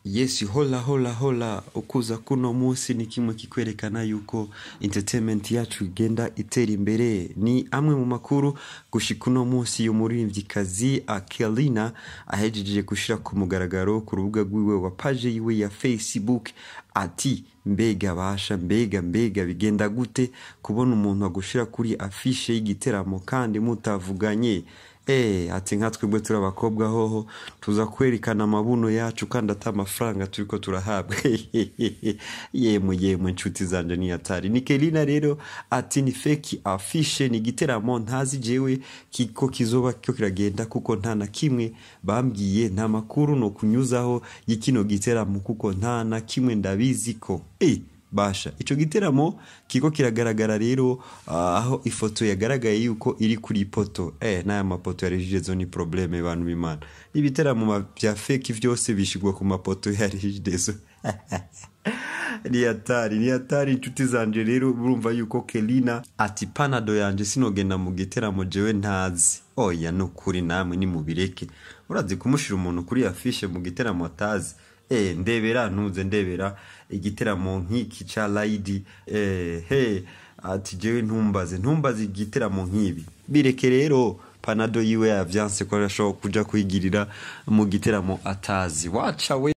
Yes, hola hola hola, ukuza kuno munsi ni kimwe kikwerekana yuko entertainment yacu igenda itera imbere. Ni amwe mu makuru gushika uno munsi umuririmvyikazi Akelina ahejeje gushira ku mugaragaro ku rubuga rwiwe wa page yiwe ya Facebook ati: "Mbega basha, mbega mbega bigenda gute kubona umuntu agushira kuri afishe y'igiteramo kandi mutavuganye?" Ati nka twebwe turi abakobwa hoho tuza kwerekana amabuno yacu kandi ata amafaranga turiko turahabwa. Yemwe yemwe, nshuti zanje, ni hatari. Ni Kelina rero ati ni fake afishe, ni igiteramo ntazi jewe kiko kizoba kiko kiragenda, kuko nta na kimwe bambwiye, nta makuru no kunyuzaho y'ikino giteramo, kuko nta na kimwe ndabizi ko basha ico giteramo kiko kiragaragara. Rero aho ifoto yagaragaye yuko iri kuri poto, n'aya mapoto ya Regideso ni problème. Bantu b'Imana, ibiteramo vya fake vyose bishigwa ku mapoto ya Regideso. Ni hatari, ni hatari, inshuti zanje. Rero urumva yuko Kelina ati panado yanje sinogenda mu giteramo jewe ntazi. Oya, nukuri namwe nimubireke. Urazi kumushira umuntu kuri afishe mu giteramo atazi? Ndebera ntuze ndebera igiteramo nk'iki ca Laidi. He ati jewe ntumbaze, ntumbaze igiteramo nk'ibi, bireke. Rero panado yiwe yavyanse ko arashobora kuja kwigirira mu giteramo atazi. Waca we.